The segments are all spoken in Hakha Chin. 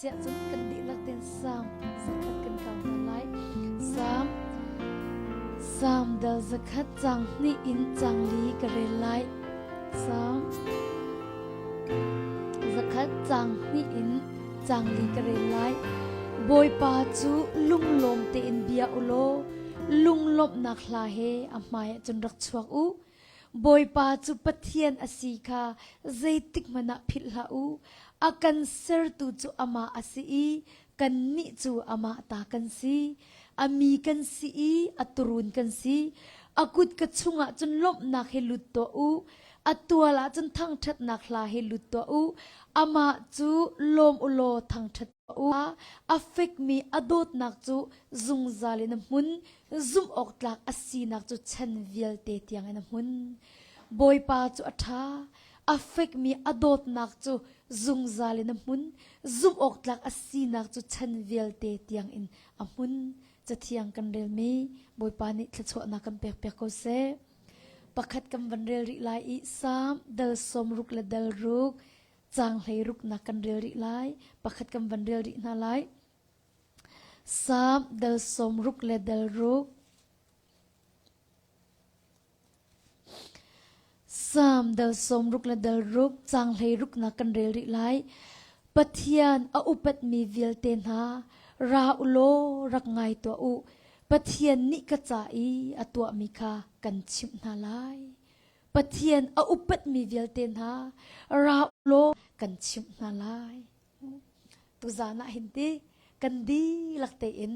Siah cun kan dihlak ten Salm zakhat kan kau hna lai. Salm Salm dal zakhat cang hnih in cang li ka rel lai. Salm zakhat cang hnih in cang li ka rel lai. Bawipa cu lunglawm tein bia u law lunglawmhnak hla he a hmai ah cun rak chuak u. Bawipa cu Pathian a si kha zeitik hmanh ah philh hlah u. A kan sertu cu amah a si i kannih cu amah ta kan si. A mi kan si i a turuun kan si. A kut ka chungah cun lawmhnak he lut tuah u. A tual ah cun thangṭhatnak hla he lut tuah u. Amah cu lawm u law thangṭhat tuah u. A fekmi a dawtnak cu zungzal in a hmun. Zumh awk tlak a sinak cu chan vialte tiangin a hmun. Bawipa cu a ṭha, a fekmi a dawtnak cu zungzal in a hmun. Zumh awk tlak a sinak cu chan vialte tiangin a hmun. Cathiang kan relmi Bawipa nih thluachuahnak kan pek piak ko seh. Pakhat kan van rel rih lai i Salm dal 60 le dal ruk caang hlei ruknak kan rel rih lai. Pakhat kan van rel rih hna lai. Salm dal 60 le dal ruk. Salm dal 60 le dal ruk caang hlei ruknak kan rel rih lai. Pathian a upatmi vialte hna, ra u law rak ngai tuah u. Pathian nih ka ca i a tuahmi kha kan chimh hna lai. Pathian a upatmi vialte hna, ra u law kan chimh hna lai. Tuzaan ah hin ti kan dihlak tein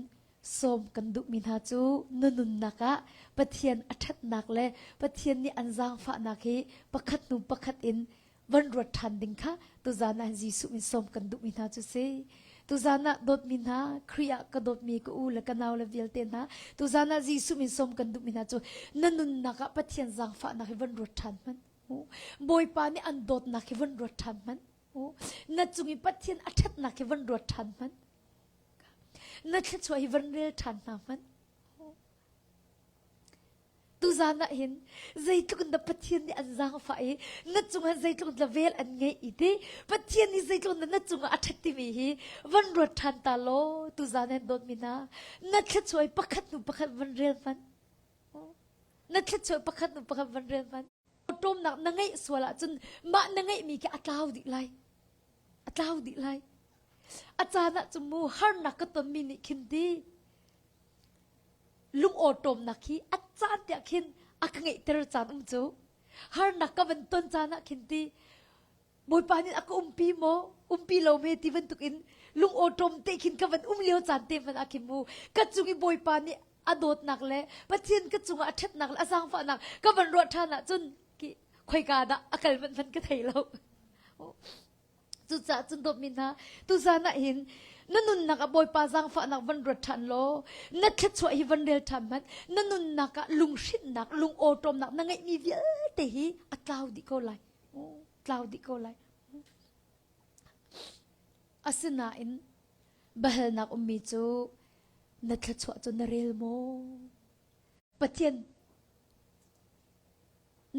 sawm kan duhmi hna cu na nunnak ah Pathian a ṭhatnak le Pathian nih an zaangfahnak hi pakhat hnu pakhat in van ruat ṭhan ding kha tuzaan ah Jesuh min sawm kan duhmi hna cu si. Tuzaan ah dawtmi hna, Khrih ah ka dawtmi ka u le ka nau le vialte hna, tuzaan ah Jesuh min sawm kan duhmi hna cu na nunnak ah Pathian zaangfahnak hi van ruat ṭhan hmanh. Bawipa nih an dawtnak hi van ruat ṭhan hmanh. Na cung i Pathian a ṭhatnak hi van ruat ṭhan hmanh. Na thluachuah hi van rel ṭhan hna hmanh. Tuzaan ah hin zeitluk in dah Pathian nih an zaangfah i na cungah zeitluk in dah vel an ngeih i ti Pathian nih zeitluk in dah na cungah a ṭhat timi hi van ruat ṭhan ta law tuzaan hin dawtmi hna na thluachuah hi pakhat hnu pakhat van rel hmanh. Na thluachuah pakhat hnu pakhat van rel hmanh. Ṭawmnak na ngeih sual ahcun mah na ngeihmi khi a tlau dih lai. A tlau dih lai. A caan ah cun mu harnak ka tonmi nih khin ti lungawṭawmnak hi a caan tiah khin a ka ngeihter caan um cu. Harnak ka van ton caan ah khin ti Bawipa nih a ka umpi maw umpi lo me ti bantuk in lungawṭawm te khin ka van um lio caan te hmanh ah khin mu ka cung i Bawipa nih a dawtnak le Pathian ka cungah a ṭhatnak le a zaangfahnak ka van ruah ṭhan ahcun ki khoika dah a kal manh hmanh ka thei lo. Cucaah cun dawtmi hna tuzan ah hin na nunnak ah Bawipa zaangfahnak van ruat ṭhan law na thluachuah hi van rel ṭhan hmanh na nunnak ah lunghrinnak lungawṭawmnak na ngeihmi vialte hi a tlau dih ko lai. Tlau dih ko lai. Asinain biahalnak ummi cu na thluachuah cu na rel maw? Pathian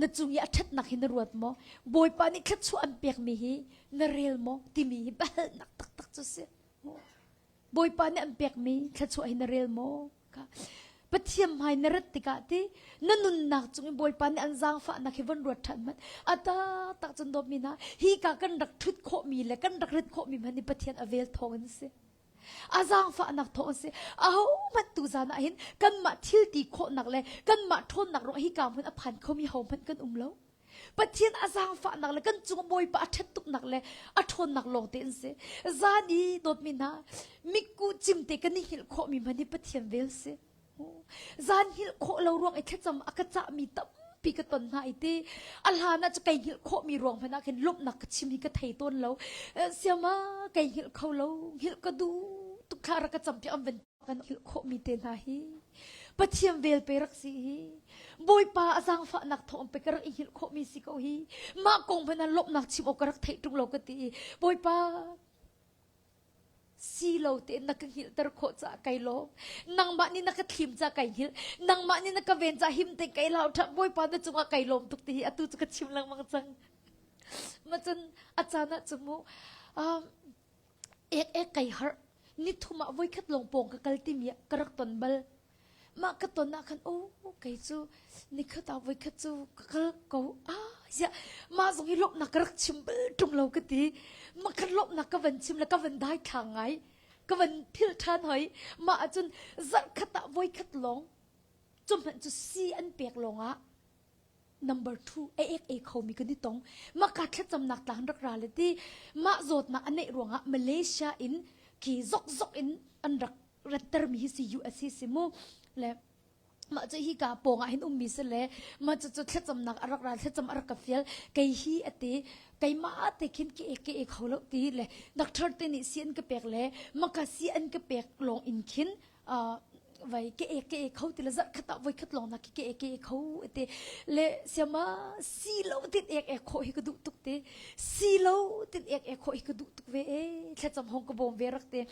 na cung i a ṭhatnak hi na ruat maw? Bawipa nih thluachuah an pekmi hi na rel maw? Timi hi biahalnak taktak cu si. Bawipa nih an pekmi thluachuah hi na rel maw? Pathian hmai na rat tikah ti na nunnak cung i Bawipa nih an zaangfahnak hi von ruat ṭhan hmanh. A taktak cun dawtmi hna, hi ka kan rak ṭhut khawhmi le kan rak rit khawhmi hmanh hi Pathian a vel thawng in si. A zaangfahnak thawng in si. Ahohmanh tu zan ah hin kanmah thil ti khawhnak le kanmah ṭhawnnak ruang hi ka hmun a phan khomi hohmanh kan um lo. Pathian a zaangfahnak le kan cung Bawipa a ṭhat tuknak le a ṭhawnnak lawng te an si. Zan i dawtmi hna, mikku cimte kan i hngilh khawhmi hmanh hi Pathian vel si. Zan hngilh khawh lo ruang i thlacam a ka cahmi tampi ka ton hna i ti a hlan ah cu kai hngilh khawhmi ruang hmanh ah khin lawmhnak ka chim hi ka thei tawn lo. Siama kai hngilh kho lo, hngilh ka duh tuk thla rak ka campiak an van kan hngilh khawhmi te hna hi Pathian vel pe rak si hi Bawipa a zaangfahnak thawng pe ka rak i hngilh khawhmi si ko hi mah kong hmanh ah lawmhnak chim awk ka rak theih ṭung lo ka ti i Bawipa si lo tein na ka hngilhter khawh caah kai lawm nangmah nih na ka thlim caah kai hngilh nangmah nih na ka ven caah him tein kai lau ṭha Bawipa na cungah kai lawm tuk ti hi atu cu ka chim lengmang cang ma cun a caan ah cu mu um, Ek ek kai harh. Ni thum ah voikhat lawng pawng ka kal timi ah ka rak ton bal. Mah ka ton ah khan oh kei cu nikhat ah voikhat cu ka kal ko. Ah ziah mah zong hi lawmhnak ka rak chim bal ṭung lo ka ti. Mah khan lawmhnak ka van chim le ka van dai thlang ngai. Ka van philh ṭhan hoi. Mah ahcun zarhkhat ah voikhat lawng cu hmanh cu si an pek lawng ah number 2 a ek ei khomi kan i tong maka thlacamnak tlang rak ra le ti mah zawtnak a neih ruangah Malaysia in khi zok zok in an rak ratter mi hi si US hi si mu le mah cu hi ka pawng ah hin ummi si le mah cu cu thlacamnak a rak ra thlacam a rak ka fial kei hi ati keimah te khin ke ke e kho lo ti le doctor te nih si an ka pek le maka si an ka pek lawng in khin vai ke ek ke ek kho ti le zarh khat ah voi khat lawng na ke ek ke ek kho te le siama si lo tin ek ek kho hi ka duh tuk te si lo tin ek ek kho hi ka duh tuk ve e thlacam hong ka bawm ve rak te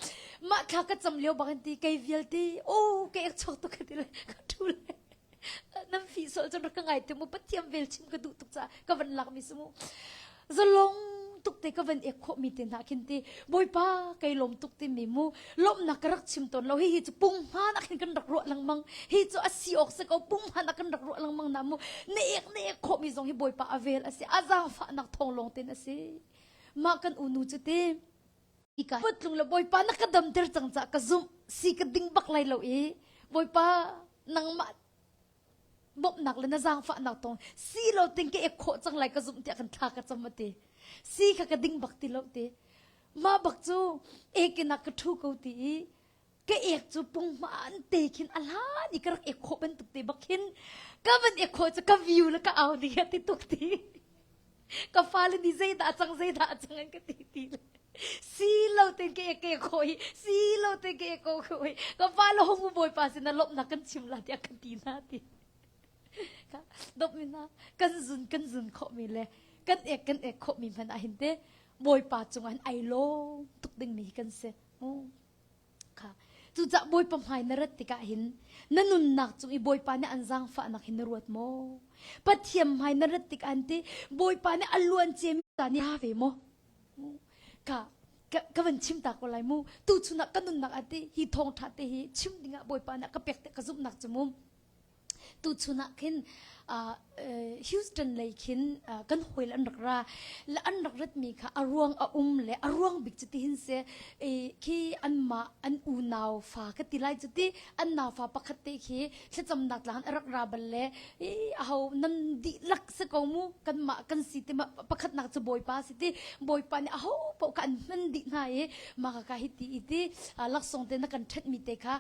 mah thla ka cam lio bak ti kei vialte o ke ek chok tuk ti le ka thu le nan fi sol cun rak ka ngai te mu pathiam vel chim ka duh tuk ca ka van lak mi su mu zalong tuk te ka van ek khawh mi te hna khin ti bawipa kei lawm tuk ti mi mu lawmnak ka rak chim tawn lo hi hi cu punghman ah khin kan rak ruah lengmang hi cu a si awk si ko punghman ah kan rak ruah lengmang na mu na ek na ek khawh mi zong hi bawipa a vel a si a zaangfahnak thawng lawng ten a si mah kan unu cu ti ka putlung le bawipa na ka damter cang ca ka zumh si ka ding bak lai lo i bawipa nangmah bawmhnak le na zaangfahnak tong si lo ting ka ek khawh cang lai ka zumh tiah kan thla ka cam ati si kha ka ding bak ti lo ti mah bak cu ekin ah ka ṭhu ko ti i ka ek cu punghman te khin a hlan i ka rak ek khawh bantuk te bak khin ka van ek khawh cu ka view le ka au ni ti tuk ti ka fale nih zeidah a cang zeidah a cang an ka ti ti le si lo ten ke ke kho hi si lo ten ke ko kho hi ka fale hong mu bawipa sin na lawmhnak kan chim la tiah kan ti na ti ka dop mi na kan zun kan zun khawh mi le kan ek kan ek khawh mi hman ah hin te bawipa cung an ai lawm tuk ding mi kan si mu Kha. Cucah Bawipa hmai na rat tikah hin na nunnak cung i Bawipa nih an zaangfahnak hin na ruat maw? Pathian hmai na rat tikah an ti Bawipa nih a luan ciami ta nih ra ve maw? Ka ka, ka van chim ta ko lai mu. Tu chun ah ka nunnak ah ti hi thawngṭha te hi chim dingah Bawipa nih a ka pek te ka zumhnak cu mu. Tuchun ah khin Houston lei khin kan hawi le an rak ra le an rak ratmi kha a ruang a um le a ruang bik cu tihin si khi anmah an unau fa ka ti lai cu ti an naufa pakhat te khi thlacamnak tlang a rak ra bal le aho nan dihlak si ko mu kanmah kan si ti pakhatnak cu bawipa si ti bawipa nih aho paoh kha an hman dih hna i mah ka hi ti i ti laksawng te na kan ṭhenhmi te kha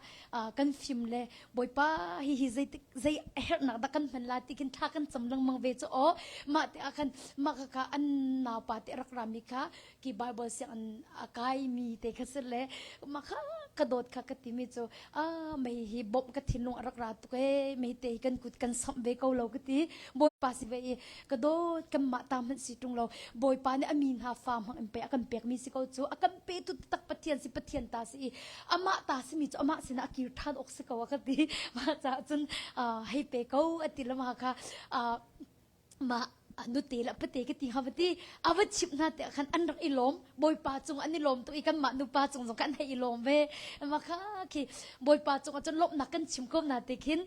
kan fim le Bawipa hihi zeitik zei a herhnak dah kan hman la ti khin thla kan cam lengmang ve cu aw mah te ah khan mah ka ka an naupa te rak rami kha ki Bible siang an a kai mi te kha si le mah kha ka dawt kha ka ti mi cu a mei hi bawmh ka thinlung a rak ra tuk e mei te hi kan kut kan samh ve ko lo ka ti Bawipa si ve i ka dawt kanmah ta hmanh si ṭung lo Bawipa nih a mi hna fa hmang in pe a kan pek mi si ko cu a kan pe tu tak Pathian si Pathian ta si i amah ta simi cu amah sinah a kir ṭhan awk si ko a ka ti mah caah cun hei pe ko a ti lama kha mah nute le pate ka ti ha va ti a va chimh hna te khan an rak i lawm bawipa cung an i lawm tuk i kanmah nupa cung zong kan hei i lawm ve ma kha khi bawipa cung ah cun lawmhnak kan chim ko na te khin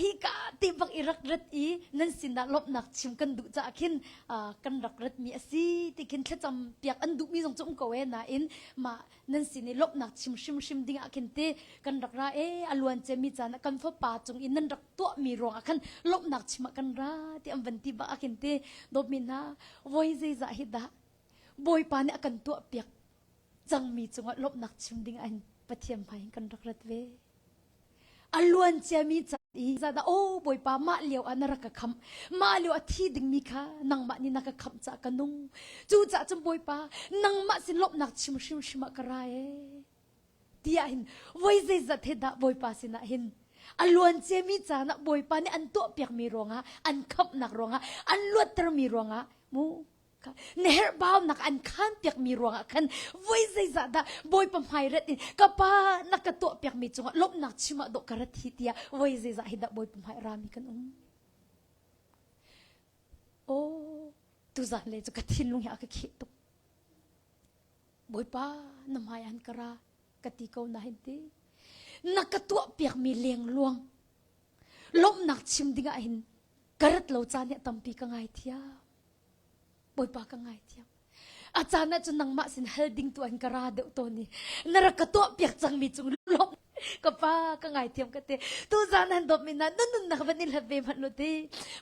hi ka te bak i rak rat i nan sinah lawmhnak chim kan duh caah khin kan rak rat mi a si ti khin thlacam piak an duh mi zong cu um ko e nain mah nan sin i lawmhnak chim hrimhrim ding ah khin te kan rak ra e a luan cemi caan ah kan fapa cung i nan rak tuahmi ruang ah khan lawmhnak chim ah kan ra ti an van ti bak ah khin te dawtmi hna voi zeizah hi dah Bawipa nih a kan tuah piak cangmi cungah lawmhnak chim ding ah hin Pathian hmai hin kan rak rat ve A luan ciami ca i zadah aw Bawipa mah lio ah na rak ka khamh mah lio a thi dingmi kha nangmah nih na ka khamh caah ka nung cucaah cun Bawipa nangmah sin lawmhnak chim hrimhrim ah ka ra ee tiah hin voi zeizat he dah Bawipa sinah hin a luan ciami caan ah Bawipa nih an tuahpiakmi ruangah an khamhnak ruangah an luattermi ruangah mu Na herhbaunak an khaan piakmi ruangah khan voi zeizah dah Bawipa hmai rat in ka pa na ka tuah piakmi cungah lawmhnak chim ah dawh ka rat hi tiah voi zeizah hi dah Bawipa hmai rami kan um. Oh, tuzan le cu ka thinlung hi a ka kheh tuk. Bawipa na hmai an ka ra ka ti ko na hin ti. Na ka tuah piakmi lengluang lawmhnak chim dingah hin ka rat lo caan hi a tampi ka ngaithiam. Bawipa ka ngaithiam. A caan ah cun nangmah sin hal ding tu an ka ra deuh tawn i na rak ka tuah piak cangmi cung lawmh ka pa ka ngaithiam ka ti tu zan han dawt mi na na nunnak van i hlat ve hmanh lo ti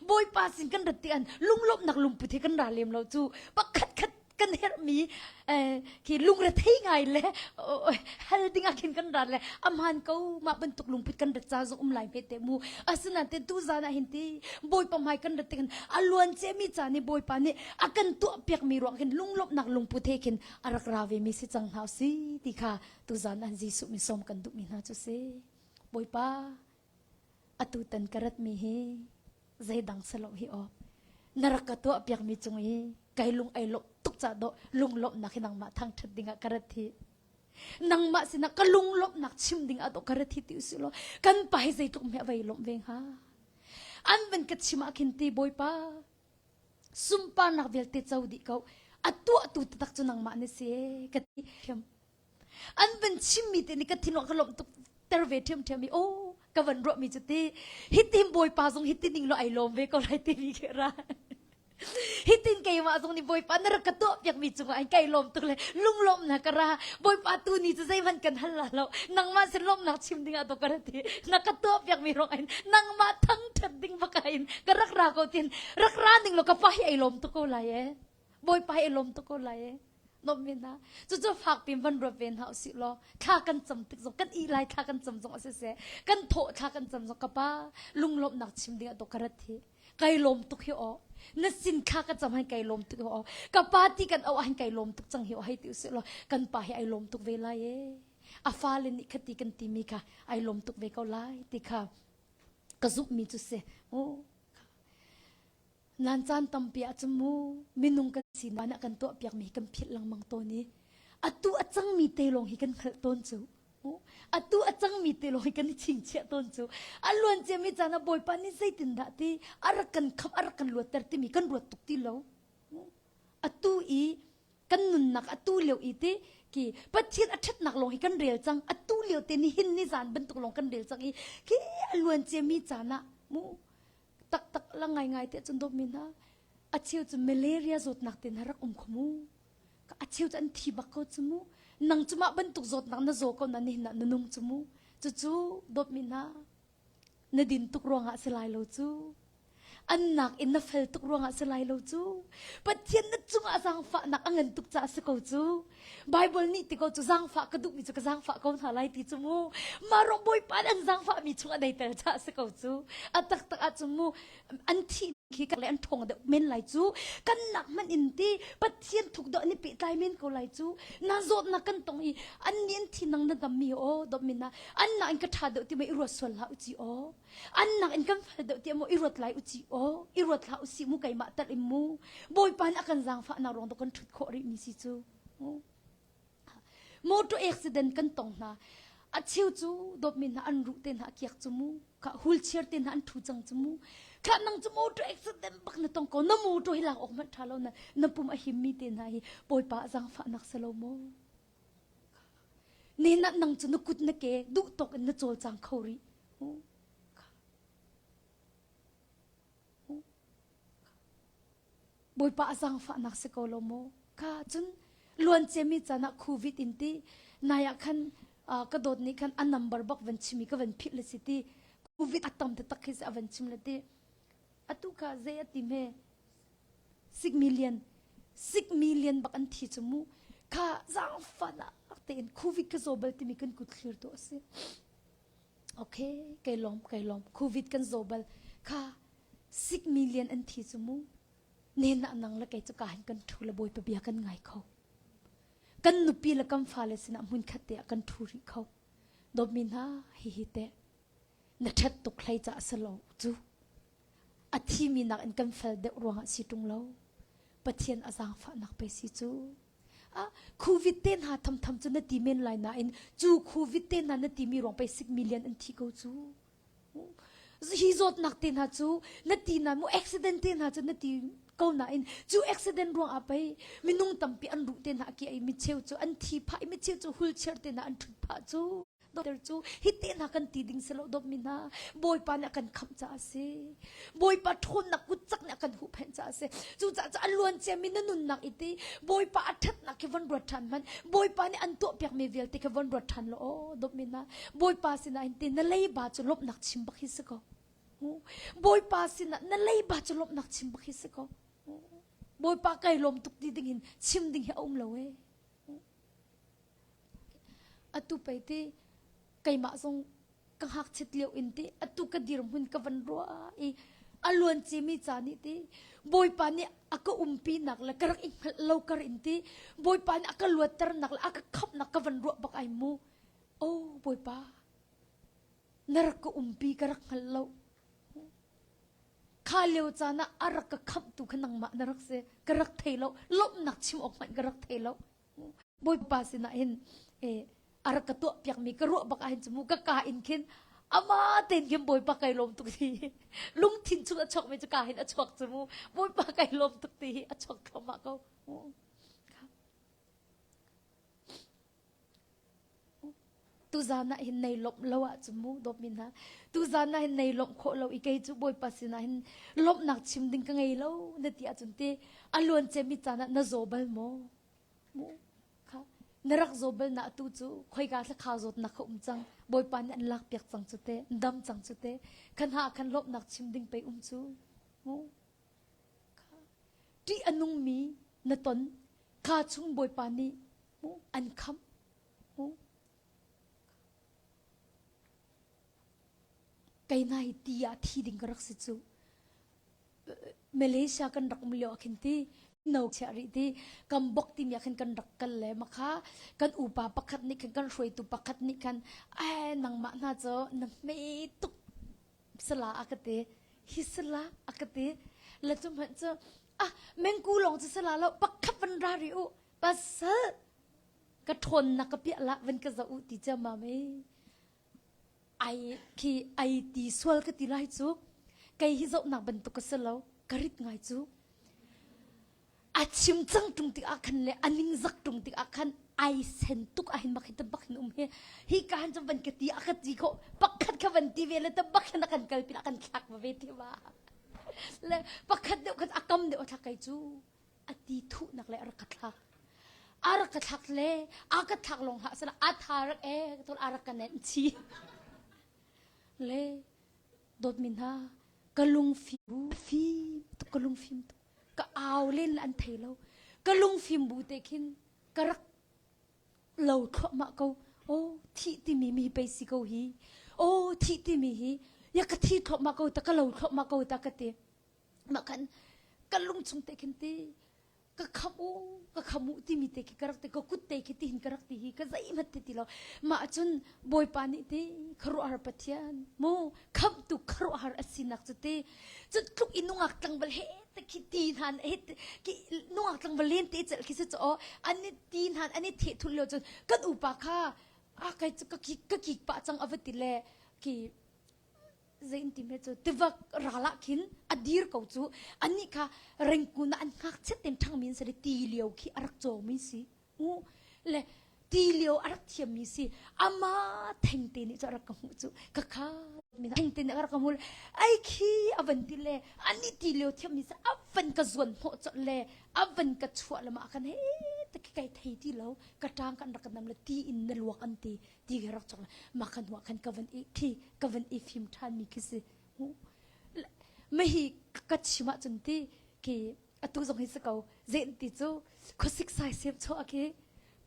Bawipa sin kan rat ti an lunglawmhnak lungput he kan ra lem lo cu pakhat khat kan herhmi khi lungrethei ngai le hal ding ah khin kan rat le amhan ko mah bantuk lungput kan rat ca zong um lai hme te mu asinain te tu zan ah hin ti bawipa hmai kan rat tikhin a luan mi ca nih bawipa nih a kan tuah piak mi ruang khin lunglawmhnak lungput he khin a rak ra ve mi si cang hna si ti kha tu zan ah Jesuh min sawm kan duh mi hna cu si bawipa atu tan ka rat mi hi zeidang selo hi aw na rak ka tuah piak mi cung i kai lung ai lawmh tuk ca dawh lunglawmhnak hi nangmah thangṭhat dingah ka rat hi nangmah sinah ka lunglawmhnak chim ding ah dawh ka rat hi ti usih law kan pa hi zeitluk hme a vei lawmh ve hnga an van ka chim ah khin ti bawipa sunparnak vialte co dih ko a tuahtu taktak cu nangmah na si ka ti thiam An van chimmi te nih ka thinlung ka lawmh tuk ter ve ṭhiamṭhiam i aw ka van ruahmi cu ti hitin bawipa zong hitin ning law ai lawm ve ko lai timi khi ra. Hitin keimah zong nih bawipa na rak ka tuah piakmi cungah hin kai lawm tuk le lunglawmhnak ka ra. Bawipa tu ni cu zeihmanh kan hal la lo. Nangmah sin lawmhnak chim ding ah to ka ra ti. Na ka tuah piakmi ruang in nangmah thangṭhat ding baka in ka rak ra ko tin rak ra ning law ka pa hi ai lawm tuk ko lai ee. Bawipa hi ai lawm tuk ko lai ee. Nomh hna. Cucu fak piin van ruat ve hna usih law thla kan cam tik zong kan ih lai thla kan cam zong a si seh kan thawh thla kan cam zong ka pa lunglawmhnak chim ding ah to ka rat hi kai lawm tuk hi aw na sin thla ka cam han kai lawm tuk hi aw ka pa ti kan auh han kai lawm tuk cang hi aw hei ti usih law kan pa hi ai lawm tuk ve lai e a fale nih khati kan timi kha ai lawm tuk ve ko lai ti kha ka zumhmi cu si Nan caan tampi ah cun mu minung kan sinak ah kan tuahpiakmi hi kan philh lengmang tawn i atu a cangmi te lawng hi kan hngalh tawn cu. Atu a cangmi te lawng hi kan i chingchiah tawn cu. A luan ciami caan ah Bawipa nih zeitindah ti a rak kan khamh a rak kan luatter timi kan ruat tuk ti lo. Atu i kan nunnak atu lio i ti ki Pathian a ṭhatnak lawng hi kan rel cang atu lio te nihin ni zan bantuk lawng kan rel cang i khi a luan ciami caan ah mu taktak la ngaingai te cun dawtmi hna a cheu cu malaria zawtnak te hna rak um kho mu a cheu cu an thi bak ko cu mu nang cu mah bantuk zawtnak na zaw ko na nihin ah na nung cu mu cucu dawtmi hna na din tuk ruangah si lai lo cu an nak in na fel tuk ruangah si lai lo cu Pathian na cungah zaangfahnak a ngan tuk caah si ko cu Bible nih ti ko cu zaangfah ka duhmi cu ka zaangfah ko hna lai ti cu mu mah rong bawipa nih an zaangfahmi chung a deitel caah si ko cu a taktak ah cun mu an thih khi le an ṭhawng deuh men lai cu kan nak hmanh in ti Pathian thuk deuh an i pehtlai men ko lai cu na zawtnak kan tong i an nih an thi nang na dammi aw dawtmi na an nak in ka ṭha deuh ti mei i ruat sual hlah u ci aw an nak in kan fel deuh ti maw i ruat lai u ci aw i ruat hlah u si mu keimah tal in mu bawipa nih a kan zaangfahnak ruang kan ṭhut khawh rih mi si cu motor accident kan tong hna a cheu cu dawtmi hna an ruh te hna a kiak cu mu ka wheelchair te hna an ṭhu cang cu mu kha nang cu motor accident bak na tong ko na motor hi lak awk hmanh ṭha lo na na pum a him mi te hna hi bawipa zaangfahnak si lo maw Ni na nang cu na kut na ke duh tawk in na cawlcang kho rih. Bawipa a zaangfahnak si ko lo maw? Kha cun luan ciami caan ah COVID in ti nai ah khan ka dawt nih khan a number bak van chim i ka van philh le si ti COVID a tam taktak khi a van chim le ti atu kha zei a ti hme Sik million sik million bak an thi cu mu kha zaangfahnak tein covid ka zaw bal timi kan kut thlir tu a si okay kai lawm kai lawm covid kan zaw bal kha sik million an thi cu mu ne na nang le kei cu ka hin kan thu le bawipa bia kan ngai kho kan nupi le kan fale sinah hmun khat te ah kan thu rih kho dawtmi hna hihi te na ṭhat tuk hlei ca a si lo cu A thimi nakin kan fel deuh ruangah si ṭung lo. Pathian a zaangfahnak pe si cu. Ah, COVID te hna thamtham cu na ti men lai nain cu COVID te hna na timi ruang pei sik million an thi ko cu. Hi zawtnak te hna cu na ti na mu accident te hna cu na ti. Ko nain cu accident ruang ah pei minung tampi an ruh te hna ki ai mi cheu cu an thi phah i mi cheu cu wheelchair te hna an ṭhut phah cu. Doctor cu hi te hna kan ti ding si lo dawtmi hna Bawipa nih a kan khamh caah a si. Bawipa ṭhawnnak kutcak nih a kan huhphenh caah a si. Cucaah cu a luan ciami na nunnak i ti Bawipa a ṭhatnak khi von ruat ṭhan hmanh. Bawipa nih an tuahpiakmi vialte khi von ruat ṭhan law aw dawtmi hna Bawipa sinah hin ti na leiba cu lawmhnak chim bak hi si ko. Bawipa sinah na leiba cu lawmhnak chim bak hi si ko. Bawipa kai lawm tuk ti ding hin chim ding hi a um lo ee. Atu pei ti keimah zong ka ngakchiat lio in ti atu ka dirhmun ka van ruah i a luan cimi ca nih ti Bawipa nih a ka umpinak le ka rak i hngalh lo kar in ti Bawipa nih a ka luatternak le a ka khamhnak ka van ruah bak ai mu. Oh Bawipa na rak ka umpi ka rak hngal lo. Kha lio caan ah a rak ka khamhtu kha nangmah na rak si. Ka rak thei lo. Lawmhnak chim awk hmanh ka rak thei lo. Bawipa sinah hin eh, a rak ka tuah piakmi ka ruah bak ahhin cu mu ka ka in khin ama tein khin Bawipa kai lawm tuk ti lungthin chung a chuakmi cu ka hin a chuak cu mu Bawipa kai lawm tuk ti hi a chuak thluahmah ko. Tuzan ah hin nei lawmh lo ahcun mu dawtmi hna tuzan ah hin nei lawmh khawh lo i kei cu Bawipa sinah hin lawmhnak chim ding ka ngei lo na ti ahcun ti a luan ciami caan ah na zaw bal maw mu kha na rak zaw bal na atu cu khoika thlakha zawtnak kha um cang Bawipa nih an lak piak cang cu te dam cang cu te khan ha khan lawmhnak chim ding pei um cu mu kha ṭih a nungmi na ton kha chung Bawipa nih mu an khamh Kei hna hi ti ah thi ding ka rak si cu. Malaysia kan rak um lio ah khin ti no chiah rih ti kambok timi ah khin kan rak kal le makha kan upa pakhat nih khan kan hruaitu pakhat nih khan ai nangmah hna cu na hme tuk sala a ka ti hi sala a ka ti la cu hmanh cu ah mengku lawng cu sala lo pakhat van ra ri u pasal ka ṭhawnnak ka piah lah van ka zoh u ti ciammam ei ai khi ai ti sual ka ti lai cu kei hi zohnak bantuk ka si lo ka rit ngai cu a chim cang ṭung tik ah khan le a ning zak ṭung tik ah khan ai sen tuk ah hin bak hi bak hin um hi hi ka han cu van ka ti a ka ti kho pakhat kha van ti ve le ta bak hin a kan kalpi a kan thlak va ve ti ma le pakhat deuh khan a kam deuh a thlak kai cu a ti thuhnak le a rak ka thlak a rak ka thlak le a ka thlak lawng hlah sala a tha rak e ka a rak ka nenh chi le dawtmi hna ka lung fim fim tuk ka lung fim tuk ka au len an thei lo ka lung fim bu te khin ka rak lo thluahmah ko oh thih timi mi pei si ko hi oh thih timi hi ya ka thi thluahmah ko ta ka lo thluahmah ko ta ka ti mah khan ka lung chung te khin ti ka kham u ka kham u timi te khi ka rak ti ka kut te khi tihin ka rak ti hi ka zeihmanh ti ti lo mah cun bawipa nih ti khuaruahhar pathian mu khamtu khuaruahhar a sinak cu ti cu tluk i nungak tlangval he te khi ti hnan he ki nungak tlangval len te cel khi si chu an i ti hnan an i the thul lio cun kan upa kha a kai cu ka kik ka kik pah cang ava ti le ki zei in ti cu tiva ral ah khin a dir ko cu annih kha rengkun ah an ngakchiat ten ṭhangmi an si le ti lio khi a rak cawngmi si u le ti lio a rak thiammi si ama thengte nih cu a rak ka hmuh cu ka kha thengte nih a rak ka hmuh ai khi a van ti le ani ti lio thiammi si a van ka zuan hnawh colh le a van ka chuah le mah khan he te khi kai thei ti lo ka ṭang kan rak ka nam le ti in na luak an ti ti ka rak cawk mah khan hnuah khan ka van i khi ka van i fim ṭhan mi khi si ma hi ka chim ahcun ti khi atu zong hi si ko zein ti cu khuasik sai sem chuah khi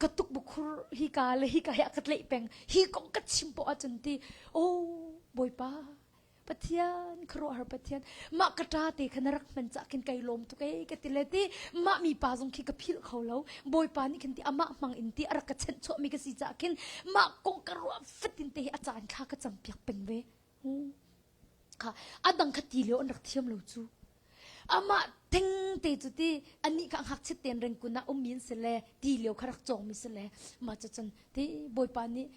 ka tuk bukhur hi ka le hi ka hi a ka tleih peng hi kong ka chim poh ahcun ti oh bawipa Pathian khuaruahhar Pathian mah ka ṭa te kha na rak hman cah khin kai lawm tuk ei ka ti le ti mah mi pa zong khi ka philh kho lo Bawipa nih khin ti amah hmang in ti a rak ka chenh chuah mi ka si cah khin mah kong ka ruah fatin te hi a caan thla ka cam piak peng ve kha a dang kha ti lio an rak thiam lo cu amah. Thing te cu ti anih kha ngakchit ten rengkun ah ummi an si le ti lio kha rak cawngmi si le mah cu cun ti Bawipa nih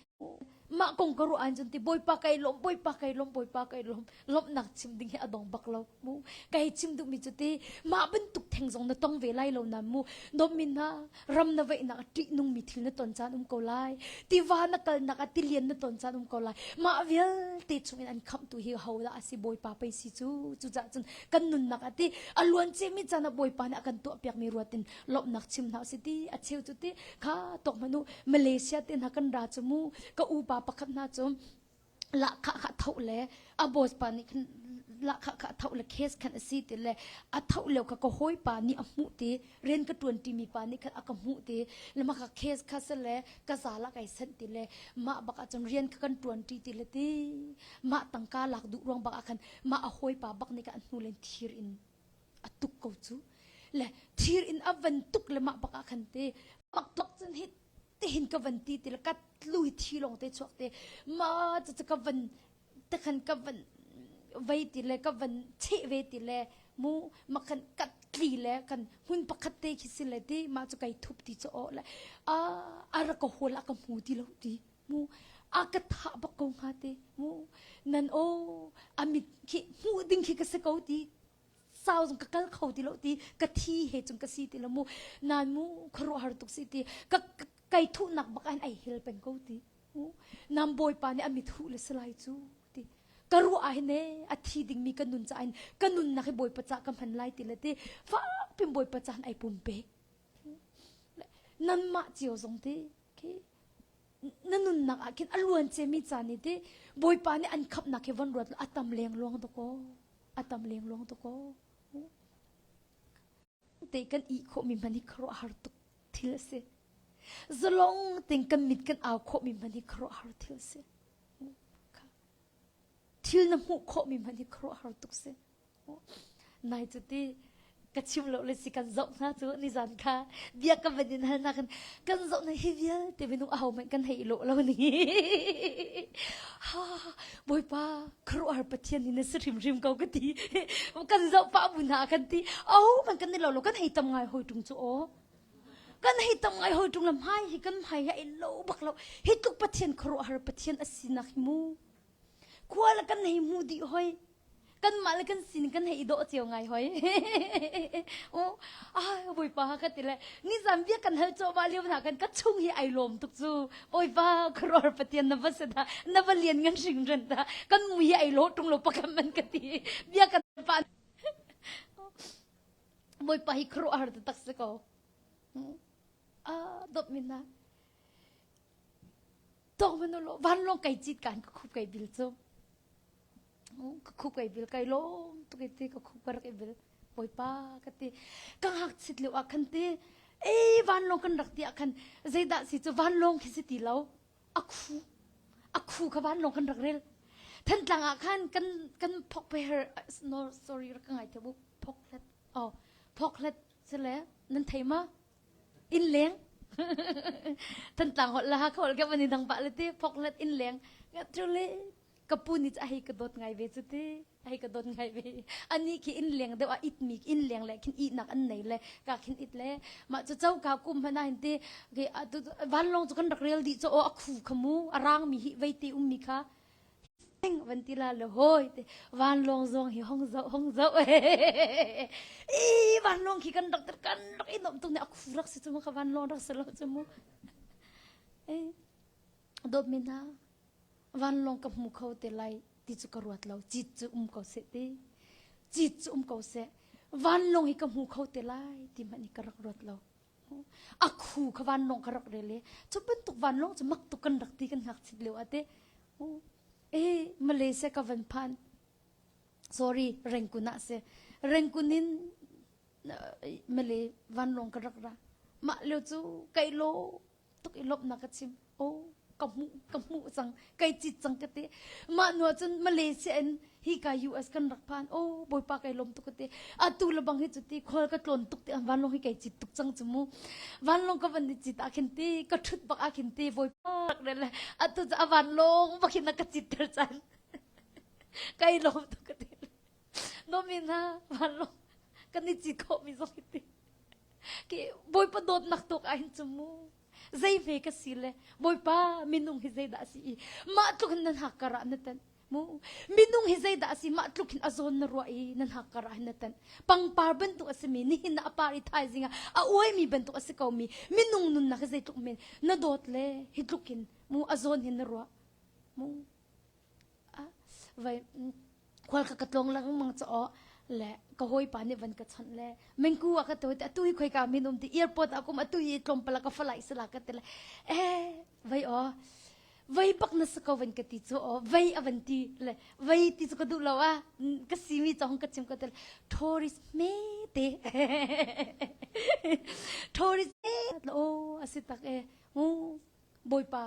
mah kong ka ruah ahcun ti Bawipa kai lawm Bawipa kai lawm Bawipa kai lawm lawmhnak chim ding hi a dong bak lo mu kai chim duhmi cu ti mah bantuk theng zong na tong ve lai lo na mu dawmi hna ram na veihnak ah ṭihnungmi thil na ton caan um ko lai tiva na kalnak ah tilian na ton caan um ko lai mah vialte chungin an khamhtu hi ho dah a si Bawipa pei si cu cucaah cun kan nunnak ah ti a luan ciami caan ah Bawipa nih a kan tuahpiakmi ruat in lawmhnak chim hna usih ti a cheu cu ti kha tawk hmanh u Malaysia te hna kan ra cu mu ka upa pakhat hna cu lahkhah kha tho le a boss pa nih khan lahkhah kha tho le case khan a si ti le a tho lio kha ka hawipa nih a hmuh ti rian ka tuan ti mi pa nih khan a ka hmuh ti le mah kha case kha se le ka zal ah kai sanh ti le mah bak ah cun rian kha kan tuan ti ti le ti mah tangka lak duh ruang bak ah khan mah a hawipa bak nih khan a hnu len thir in a tuk ko cu le thir in a van tuk le mah bak ah khan te mak tlok cun hi tihin ka van ti ti le ka tlu hi thi lawng te chuak te ma cu cu ka van te khan ka van vei ti le ka van cheh ve ti le mu ma khan ka tli le kan hmun pakhat te khi si le ti ma cu kai thup ti cu aw le a a ra ka hol a ka hmu ti lo ti mu a ka thah bak ko hnga te mu nan o a mit khi hmuh ding khi ka si ko ti sau zong ka kal kho ti lo ti ka thi he cung ka si ti lo mu nan mu khuaruahhar tuk si ti ka kai thuhnak bak an ai hel peng ko ti mu nam bawipa nih a mit huh le salai cu ti ka ruah ah hin e a thi dingmi ka nun ca in ka nunnak hi bawipa ca ka hman lai ti le ti fak pin bawipa ca ai pumpe nanmah cio zong ti khi na nunnak ah khin a luan cemi caan i ti bawipa nih an khamhnak hi von ruat a tam leng luang to ko a tam leng luang to ko te kan i khawh mi hman hi khuaruahhar tuk thil a si zalong ting kan mit kan au khawh mi hman hi khuaruahhar thil a si thil na hmuh khawh mi hman hi khuaruahhar tuk si Nai cu ti ka chim lo le si kan zoh hna cu nizan kha bia ka van in hal na kan kan zoh na hi vialte minung aho hmanh kan hei lo lo ni ha bawipa khuaruahhar pathian ni na si hrimhrim ko ka ti kan zoh pah bu hna kan ti oh man kan ni lo lo kan hei tam ngai hoi tung cu aw kan hei tam ngai hoi tung la hmai hi kan hmai hi ai lo bak lo hi tluk pathian khuaruahhar pathian a sinak hi mu khua la kan hei hmu dih hoi kanmah le kan sin kan hei i dawh cio ngai hoi o ah bawipa ka ti le nizan bia kan hal cawh lio hna kan ka chung hi ai lawm tuk cu bawipa khuaruahhar pathian na va se dah na va lian ngan hringhran dah kan mui hi ai lo tung lo pakam man ka ti bia kan pa bawipa hi khuaruahhar tak si ko ah dawt min na tawng man lo vanlawng kai cit kan ka khup kai bil cu ka khup kai bil kai lawm tuk ti ka khup ka rak i bil bawipa ka ti ka ngakchit lio ah khan ti ei vanlawng kan rak ti ah khan zeidah si cu vanlawng khi si ti lo a khu a khu kha vanlawng kan rak rel Thantlang ah khan kan kan phok per no sorry rak ka ngai the bu phok hlet oh phok hlet sile nan thei ma inn leng Thantlang holh la Hakha holh ka van i dang pah le ti phok hlet inn leng truly ka pu nih a hei ka dawt ngai ve cu ti a hei ka dawt ngai ve ani khi inn leng deuh ah it mi inn leng le khin ihnak an nei le ka khin it le mah cu coka kum hmanh ah hin ti vanlawng cu kan rak rel dih cu aw a khu kha mu a rang mi hi veite um mi kha van ti la le hoi te vanlawng zong hi hong zoh hong zoh i vanlawng khi kan rak kan rak i nuam tuk ne a khu rak si cu mu kha vanlawng rak si lo cu mu dawt mi hna vanlawng ka hmu kho te lai ti cu ka ruat lo cit cu um ko seh ti cit cu um ko seh vanlawng hi ka hmu kho te lai ti hmanh hi ka rak ruat lo a khu kha vanlawng ka rak rel i cu bantuk vanlawng cu mak tuk kan rak ti kan ngakchit lio ah te e Malaysia ka van phan sorry Rengkun ah si Rengkun in Malay vanlawng ka rak ra mah lio cu kai lo tuk i lawmhnak ka chim oh ka hmuh ka hmuh cang kai cit cang ka ti mah nu cun Malaysia in hi ka US kan rak phan oh bawipa kai lawm tuk ka ti atu le bang hi cu ti khual ka tlawn tuk ti vanlawng hi kai cit tuk cang cu mu vanlawng ka van i cit ah khin ti ka thut bak ah khin ti bawipa le atu cu a vanlawng bak hin a ka cit ter chan kai lawm tuk ka ti no min ha vanlawng. Kan i cit khawh mi zong hi ti. Ki Bawipa dawtnak tuk ah hin cu mu. Zei hme ka si le Bawipa minung hi zeidah a si i mah tluk hin nan hak kar ah na tan. Mu minung hi zeidah a si mah tluk hin a zawn na ruah i nan hak kar ah hin na tan. Pangpar bantuk a simi nihin ah a par i thaizing ah a uaimi bantuk a si ko mi minung nunnak hi zeitluk men na dawt le hi tluk hin mu a zawn hin na ruah. Mu vai khual ka ka tlong lengmang ca aw le ka hawipa nih van ka chawnh le mengku a ka to atu hi khoi ka min um ti airport ah kum atu hi tlawmpal ka falai sala ka ti le eh vai aw vai bak na sa ko van ka ti cu aw vai a van ti le vai ti cu ka duh lo a ka si mi chong ka chim ka ti tourist me te tourist o asi tak e mu bawipa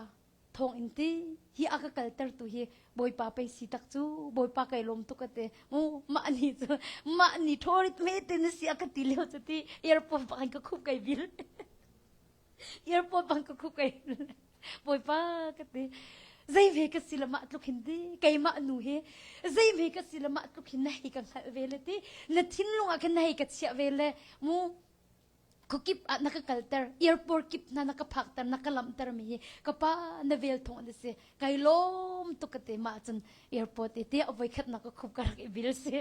thawng in ti hi a ka kalter tu hi bawipa pei si tak cu bawipa kai lawm tuk ate mu mah ni cu mah ni thorit me te na si a ka ti leo cu ti airport bang ka khup kai bil airport bang ka khup kai bawipa ka ti zei ve ka si la mah tluk hin ti keimah nu hi zei ve ka si la mah tluk hin na hei ka hngalh ve le ti na thinlung ah khan na hei ka chiah ve le mu khuakip ah na ka kalter airport kip hna na ka phakter na ka lamhter mi hi ka pa na vel thong an si kai lawm tuk ka te ma cun airport i te avoi khat na ka khup ka rak i bil si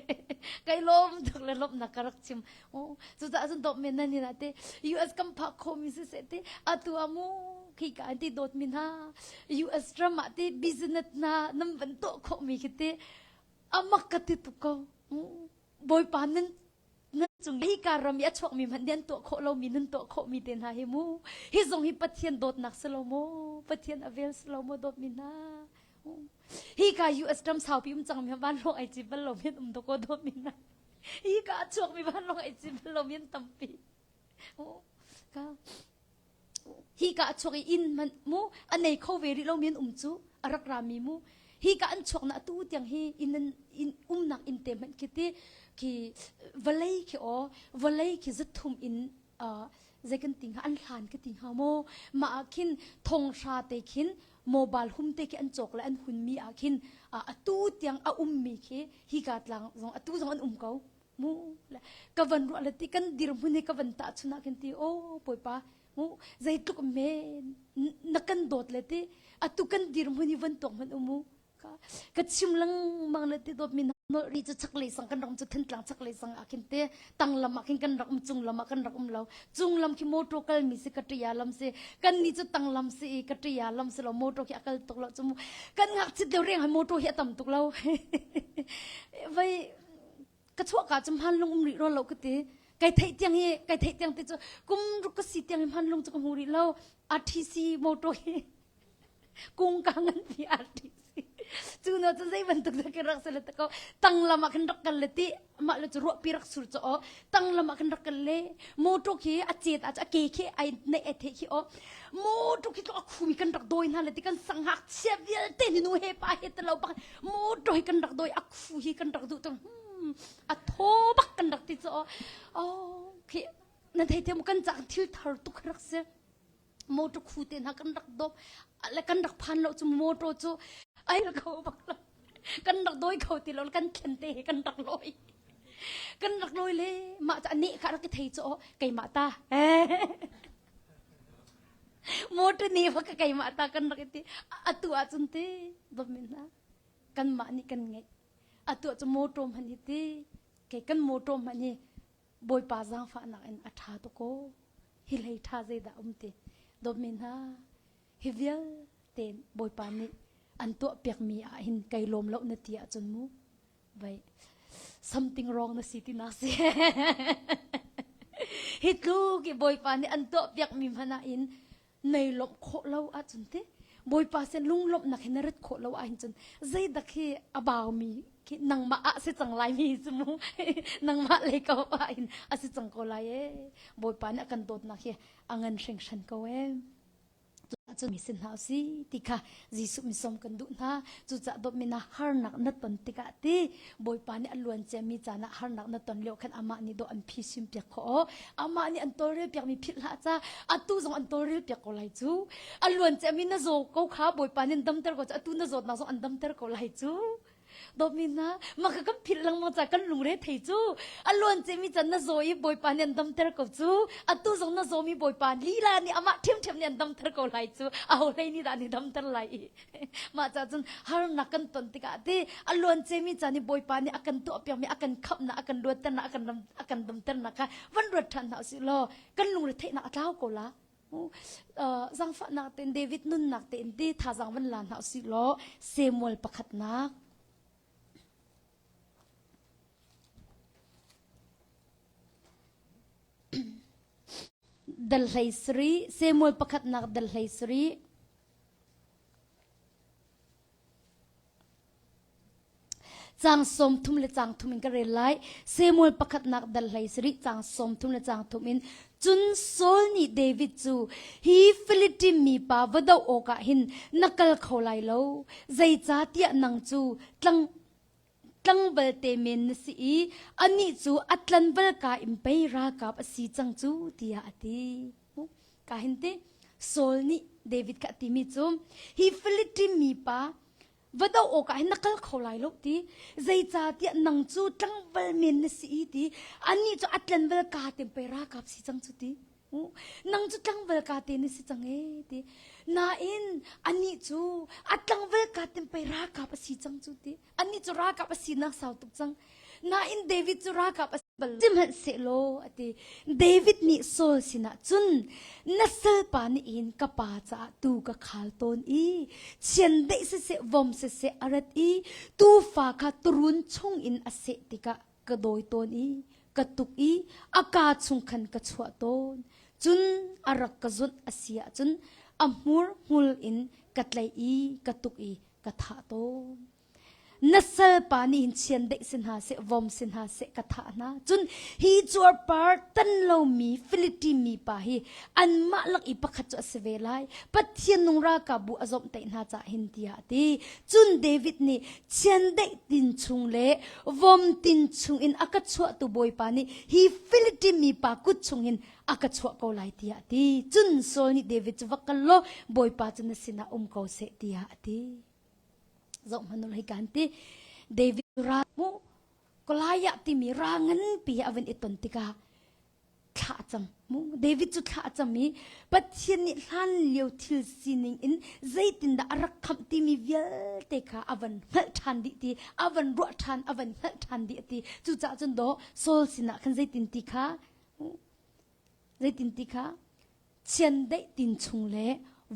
kai lawm tuk le lawm na ka rak chim o cu ca cun dawt men nan ina te US kam phak kho mi si se te atu amu khi ka an ti dawt min ha US ram ah te business na nam van to kho mi khi te amak ka ti tuk ko bawipa nan nan cung hi ka ram i a chuakmi hmanh nih an tuah khawh lomi nan tuah khawhmi te hna hi mu hi zong hi Pathian dawtnak si lo maw Pathian a vel si lo maw dawtmi hna hi ka US ram saupi um cangmi vanlawng ai ci bal lo mi an um dawkaw dawtmi hna hi ka a chuakmi vanlawng ai ci bal lo mi an tampi ka hi ka a chuak i inn hmanh mu a nei kho ve rih lomi an um cu a rak rami mu hi ka an chuak na atu tiang hi inn in umnak inn te hmanh khi ti khi vawlei khi aw vawlei khi zathum in zei kan ti hnga an hlan ka ti hnga maw mah ah khin thong hra te khin mobile hum te khi an cawk le an hun mi ah khin atu tiang a um mi khi hi ka tlang zong atu zong an um ko mu ka van ruah le ti kan dirhmun hi ka van tah chun ah khin ti o bawipa mu zeitluk me na kan dawt le ti atu kan dirhmun hi van tuak hmanh umu ka ka chim lengmang le ti dawt mi nol ri cu chaklei sang kan rak um cu thantlang chaklei sang ah khin te tang lam ah khin kan rak um cung lam ah kan rak um lo cung lam khi motor kal mi si ka ṭia lam si kan ni cu tang lam si i ka ṭia lam si lo motor khi a kal tuk lo cu mu kan ngakchit lio reng hai motor hi a tam tuk lo vai ka chuahka cu hmanlung um rih rua lo ka ti kai theih tiang hi kai theih tiang te cu kum ruk ka si tiang hi hmanlung cu ka hmu rih lo RTC motor hi kung ka ngan pi RTC cu no cu zei bantuk dah ka rak sele ko tang lam ah khan rak kal le ti mah le cu ruah pi rak sur cho o tang lam ah khan rak kal le motor khi a chet a ke khi ai nei ai the khi o motor khi a khumi kan rak doi hna le ti kan sanghak chia vialte ni nu he pa he te lo bak motor hi kan rak doi a khu hi kan rak duh tung a thaw bak kan rak ti cu oh khi na thei thiam kan cak thil thar tuk rak si motor khu te hna kan rak dop le kan rak phan lo cu motor cu ai kho bak lo kan rak doi kho ti lo kan thlen te he kan rak loi kan rak loi le mah cu ane kha rak i thei cu keimah ta motor ni fa ka keimah ta kan rak i ti atu ahcun ti dawmin hna kanmah nih kan ngeih atu cu motor hmanh hi ti kei kan motor hmanh hi bawipa zaangfahnak in a ṭha tuk ko hi hlei ṭha zeidah um ti dawtmi hna hi vialte bawipa nih an tuah piakmi ah hin kai lawm lo na ti ahcun mu vai something wrong na si ti nak si hi tluk i bawipa nih an tuah piakmi hmanh ah in nei lawmh khawh lo ahcun ti bawipa sin lunglawmhnak hi na rat khawh lo ahhin cun zeidak hi a baumi khi nangmah ah si cang lai mi cu mu nangmah lei ko ah hin a si cang ko lai e bawipa nih a kan dawtnak hi a ngan hringhran ko e cun mi sin hna si ti kha Jesuh mi som kan duh hna cucaah dawtmi na harnak na ton tikah ti Bawipa nih a luan ciami caan ah harnak na ton lio khan amah nih dawh an phisin piak khawh amah nih an tawlrel piakmi philh hlah ca atu zong an tawlrel piak ko lai cu a luan ciami na zaw ko kha Bawipa nih an damter ko cu atu na zawtnak zong an damter ko lai cu. Dawtmi hna, mah kha kan philh lengmang ca kan lungre thei cu. A luan cemi can na zaw i Bawipa nih an damter ko cu. Atu zong na zawmi Bawipa lila nih amah ṭhiamṭhiam nih an damter ko lai cu. Aho hlei nih dah an i damter lai i. Mah ca cun harnak kan ton tikah ti a luan cemi caan i Bawipa nih a kan tuahpiakmi, a kan khamhnak, a kan luatternak, a kan ram, a kan damternak kha van ruat ṭhan hna usih law kan lungre theihnak a tlau ko la. Zaangfahnak tein David nunnak tein ti thazaang van la hna usih law Samuel pakhatnak dal hlei sari Samuel pakhatnak dal hlei sari Caang 30 le caang thum in ka rel lai. Samuel pakhatnak dal hlei sarih caang 30 le caang thum in cun Saul nih David cu hi Philitin mipa va doh awkah hin na kal kho lai lo. Zeicahtiah nang cu tlang tlangval te men na si i anih cu a tlanval ka in pei ralkap a si cang cu tiah a ti. Ka hin ti Saul nih David kha a timi cu hi Philitin mipa va doh awkah hin na kal kho lai lo ti zeicahtiah nang cu tlangval men na si i ti anih cu a tlanval ka tem pei ralkap si cang cu ti nang cu tlangval ka te na si cang e ti nain anih cu a tlangval ka tem pei ralkap a si cang cu ti anih cu ralkap a sinak sau tuk cang nain David cu ralkap a bal sihmanhsehlaw a ti David nih Saul sinah cun na salpa nih hin ka pa caah tuu ka khal tawn i chiandeih siseh vom siseh a rat i tuufa kha turun chung in a seh tikah ka dawi tawn i ka tuk i a kaa chung khan ka chuah tawn cun a rak ka zunh a si ahcun a hmur hmul in ka tlaih i ka tuk i ka thah tawn. Na salpa nih hin chiandeih si hna seh, vom si hna seh ka thah hna. Cun hi cuarpar tan lomi Philitin mipa hi anmah lak i pakhat cu a si ve lai. Pathian nung ralkapbu a zomhtaih hna caah hin tiah a ti. Cun David nih chiandeih tin chung le vom tin chung in a ka chuahtu Bawipa nih hi Philitin mipa kut chung hin a ka chuah ko lai tiah a ti. Cun Saul nih David cu va kal law Bawipa cu na sinah um ko seh tiah a ti. Zoh hmanh hei kan ti. David ra mu Goliath timi ra nganpi a van i ton tikah thla a cam mu David cu thla a cam i Pathian nih hlan lio thil sining in zeitindah a rak khamh timi vialte kha a van hngalh ṭhan dih ti a van ruah ṭhan a van hngalh ṭhan dih ti cucaah cun daw Saul sinah khan zeitin ti kha Zeitin ti kha chiandeih tin chung le